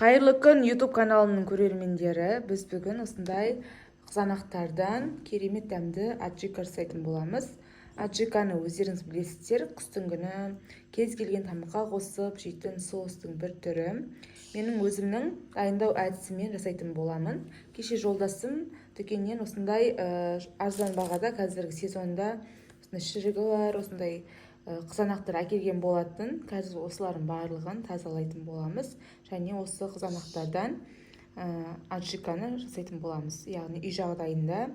Қайырлы күн, YouTube каналымның көрермендері! Біз бүгін осындай қызанақтардан керемет дәмді аджика жасайтын боламыз. Аджиканы өздеріңіз білесіздер, қыстың күні кез келген тамаққа қосып жейтін соустың бір түрі. Менің өзімнің дайындау әдісімен жасайтын боламын. Кеше жолдасым дүкеннен осындай арзан бағада қазіргі сезонда осындай шірігі бар, осындай қызанақтар әкелген болатын. Қазір осылардың барлығын тазалайтын боламыз және осы қызанақтардан аджиканы жасайтын боламыз. Яғни үй жағдайында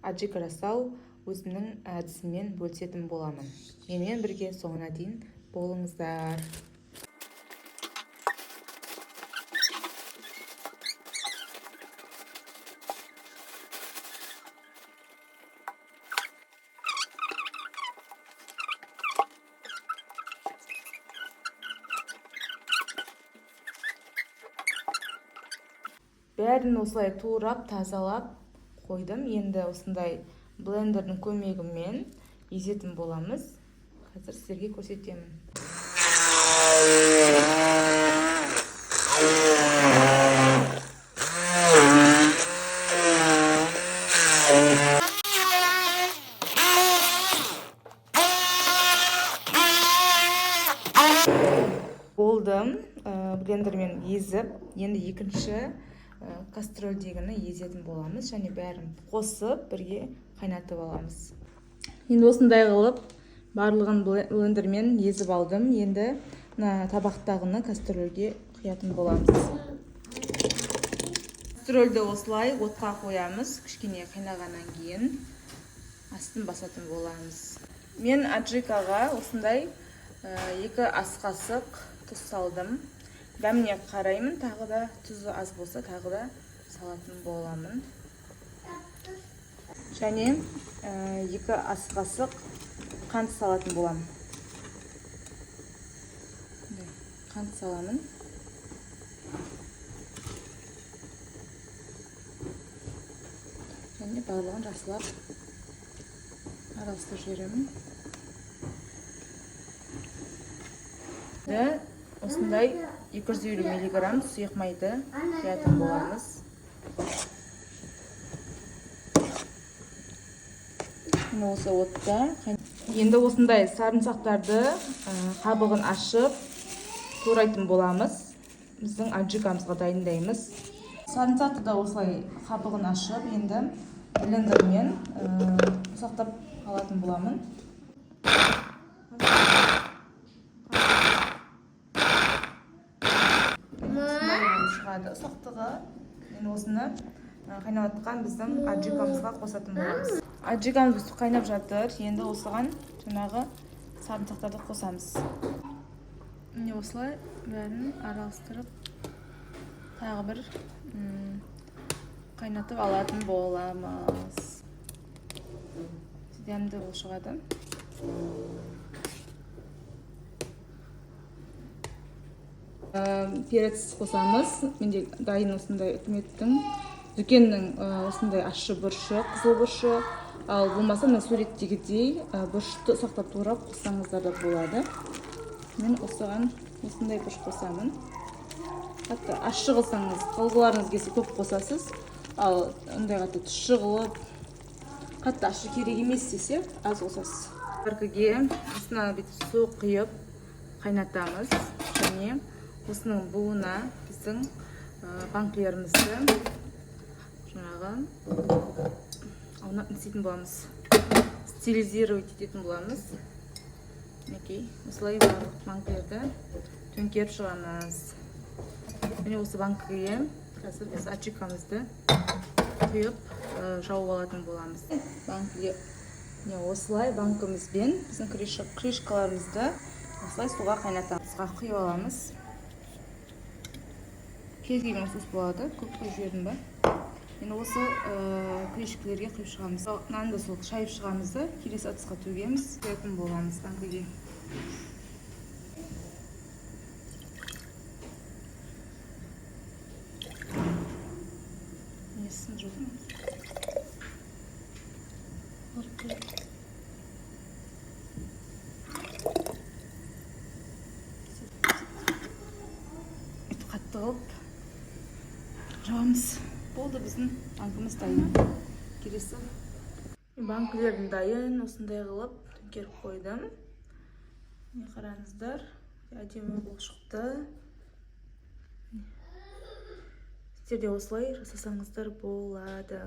аджика жасау өзімнің әдісіммен бөлісетін боламын. Менімен бірге соңына дейін болыңыздар. Бәрін осылай турап, тазалап қойдым. Енді осындай блендердің көмегімен езетін боламыз. Қазір сіздерге көрсетемін. Болдым, блендермен езіп, енді екінші кастрөлдегіні езетін боламыз және бәрін қосып бірге қайнатып аламыз. Енді осындай қылып барлығын блендермен езіп алдым. Енді мына табақтағыны кастрөлге құятын боламыз. Кастрөлді осылай отқа қоямыз. Кішкене қайнағаннан кейін астын басатын боламыз. Мен аджикаға осындай 2 ас қасық тұз салдым. Дәміне қараймын, тағы да тұзы аз болса тағы да салатын боламын. Және 2 ас қасық қант салатын боламын. Қант саламын. Және барлығын жақсылап араластырып жіберемін. Осындай 250 миллиграмм сұйық майды құятын боламыз. Міне осы отта. Енді осындай сарымсақтарды қабығын ашып турайтын боламыз. Біздің аджикамызға дайындаймыз. Сарымсақты да осылай қабығын ашып, енді блендермен ұсақтап алатын боламын. Шығады ұсақтығы. Енді осыны қайнап жатқан біздің аджикамызға қосатын боламыз. Аджикамыз қайнап жатыр. Енді осыған жаңағы сарымсақтарды қосамыз. Міне осылай бәрін араластырып тағы бір қайнатып алатын боламыз. Дәмді болып шығады. Перец қосамыз. Менде дайын осындай үкіметтің дүкеннің осындай ащы бұрышы, қызыл бұрышы, ал болмаса мына суреттегідей бұрышты ұсақтап турап қоссаңыздар да болады. Мен осыған осындай бұрыш қосамын. Қатты ащы қылсаңыз, қылғыларыңыз келсе көп қосасыз, ал ондай қатты тұщы қылып, қатты ащы керек емес десе аз қосасыз. Біркіге астына бүйтіп су құйып қайнатамыз және осының буына біздің банкілерімізді жаңағы аунап істейтін боламыз. Стилизировать ететін боламыз. Мінекей, осылай барлық банкілерді төңкеріп шығамыз. Міне осы банкіге қазір біз аджикамызды құйып жауып алатын боламыз. Банкіге міне осылай банкімізбен біздің крышкаларымызды осылай суға қайнатамыз. Суға құйып аламыз. Кез келген соус болады, көп құйып жібердім ба? Енді осы крышкалерге құйып шығамыз. Мынаны да сол шайып шығамыз да, келесі ыдысқа төгеміз, құятын боламыз банкіге. Несін жудым? Өйтіп қатты қылып Жабамыз. Болды, біздің банкіміз дайын. Келесі банкілерім дайын, осындай қылып төңкеріп қойдым. Міне, қараңыздар, әдемі болып шықты. Сіздер де осылай жасасаңыздар болады.